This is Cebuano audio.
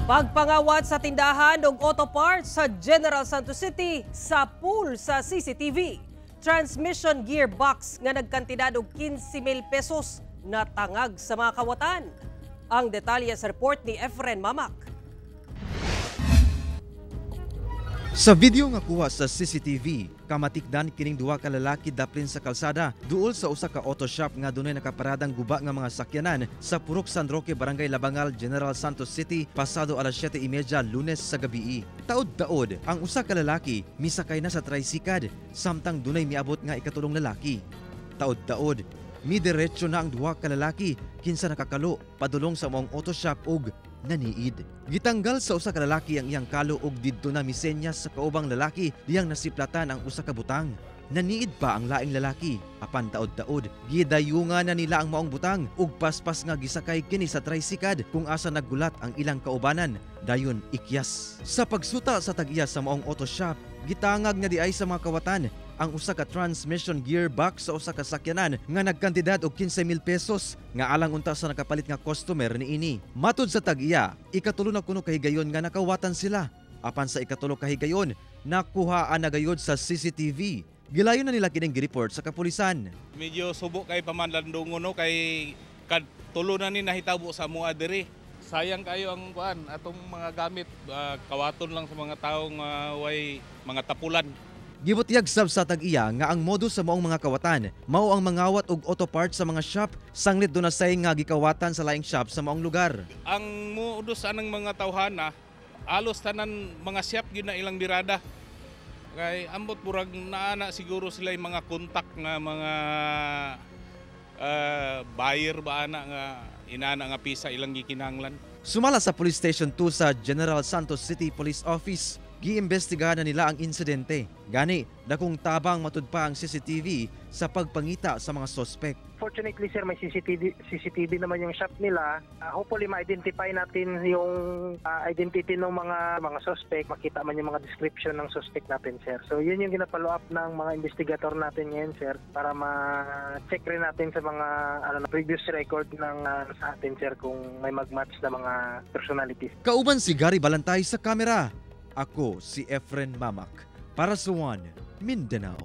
Pagpangawat sa tindahan og auto parts sa General Santos City sa pool sa CCTV. Transmission gearbox nga nagkantidad og 15,000 pesos natangag sa mga kawatan. Ang detalye sa report ni Efren Mamak. Sa video nga kuha sa CCTV, kamatikdan kining duha ka lalaki daplin sa kalsada duol sa usa ka auto shop nga dunay nakaparadang guba nga mga sakyanan sa Purok San Roque, Barangay Labangal, General Santos City pasado alas 7:30 Lunes sa gabii. Taod-taod, ang usa ka lalaki misakay na sa tricycle samtang dunay miabot nga ikatulong lalaki. Taod-taod, midiretso na ang duha ka lalaki kinsa nakakalo padulong sa maong auto shop og naniid. Gitanggal sa usa ka lalaki ang iyang kalo og didto na misenyas sa kaubang lalaki diyang nasiplatan ang usa ka butang. Naniid pa ang laing lalaki apan taod-taod gidayungan na nila ang maong butang ug paspas nga gisakay kini sa tricycle kung asa naggulat ang ilang kaubanan dayon ikyas. Sa pagsuta sa tag-iya sa maong auto shop, gitangag na diay sa mga kawatan ang usa ka transmission gearbox sa usa ka sakyanan nga nagkantidad og 15,000 pesos nga alang unta sa nakapalit nga customer niini. Matud sa tag-iya, ikatulo na kuno kahigayon nga nakawatan sila. Apan sa ikatulo kahigayon, nakuhaan na gayod sa CCTV. Gilayon na nila kining gireport sa kapulisan. Medyo subo kay pamanlandungon, no, kay katulo na ni nahitabo sa mua diri. Sayang kayo ang kuan atong mga gamit, kawaton lang sa mga taong way mga tapulan. Gibutyag sab sa tag-iya nga ang modus sa maong mga kawatan mao ang mangawat og auto parts sa mga shop sanglit duna say nga gikawatan sa laing shop sa maong lugar. Ang modus anang mga tawhana, alos tanan mga shop gyud na ilang birada. Kay ambot murag naana siguro sila yung mga kontak nga mga buyer ba ana nga inana nga pisa ilang gikinahanglan. Sumala sa Police Station 2 sa General Santos City Police Office, giimbestigahan na nila ang insidente. Gani, dakong tabang matud pa ang CCTV sa pagpangita sa mga sospek. Fortunately, sir, may CCTV naman yung shop nila. Hopefully ma-identify natin yung identity ng mga suspect, makita man yung mga description ng suspect natin, sir. So yun yung ginapollow up ng mga investigator natin ngayon, sir, para ma-check rin natin sa mga previous record ng sa atin, sir, kung may mag-match na mga personalities. Kauban si Gary Balantay sa kamera. Ako si Efren Mamak para sa One Mindanao.